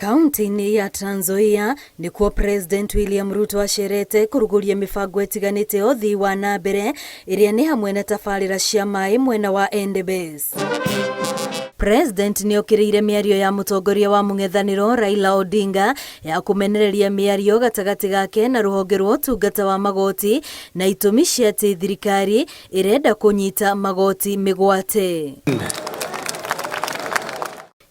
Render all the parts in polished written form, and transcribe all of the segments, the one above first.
Kaunti-inĩ ya Trans Nzoia nĩkuo President William Ruto acerete kũrugũria mĩbango ĩtiganĩte ya ũthii wa na mbere ĩrĩa nĩ hamwe na tabarĩra cia maĩ mwena wa Endebess. President nĩokĩrĩire mĩario ya mũtongoria wa mũng'ethanĩro Raila Odinga ya kũmenereria mĩario gatagatĩ gake na rũhonge rwa ũtungata wa magoti na itũmi cia atĩ thirikari ĩrenda kũnyita magoti mĩgwate.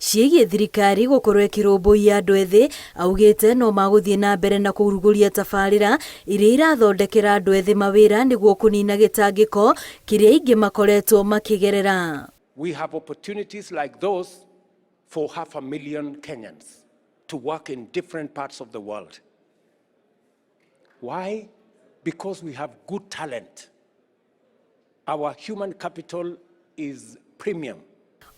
Ciĩgiĩ thirikari gũkorwo ĩkĩrũmbũiya andũ ethĩ, augĩte no magũthiĩ na mbere na kũrugũria tabarĩra iria irathondekera andũ ethĩ mawĩra nĩguo kũnina gĩtangĩko kĩrĩa aingĩ makoretwo makĩgerera. We have opportunities like those for half a million Kenyans to work in different parts of the world. Why? Because we have good talent. Our human capital is premium.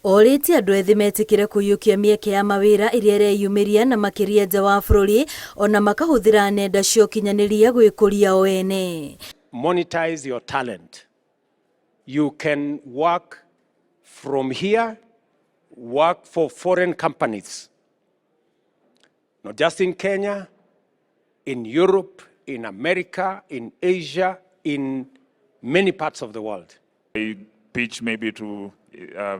Orĩtie andũ ethĩ metĩkĩre kũiyũkia mĩeke ya mawĩra ĩrĩa ĩreyumĩria na makĩria nja wa bũrũri ona makahũthĩra nenda cia ũkinyanĩria gwĩkũria o ene. Monetize your talent. You can work from here, work for foreign companies, not just in Kenya, in Europe, in America, in Asia, in many parts of the world. I pitch maybe to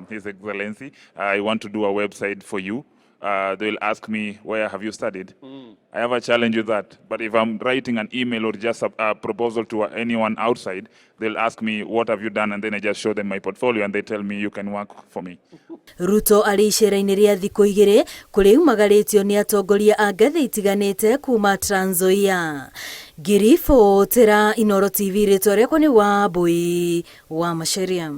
His Excellency, I want to do a website for you. They will ask me, where have you studied? I have a challenge with that. But if I'm writing an email or just a proposal to anyone outside, they'll ask me, what have you done? And then I just show them my portfolio and they tell me, you can work for me. Ruto arĩ icera-inĩ rĩa thikũ igĩrĩ kũrĩa umagarĩtio nĩ atongoria a ngathĩ itiganĩte kuma Trans Nzoia. Ngiribotera Inooro TV, rĩtwa rĩakwa nĩ Wambui wa Macharia.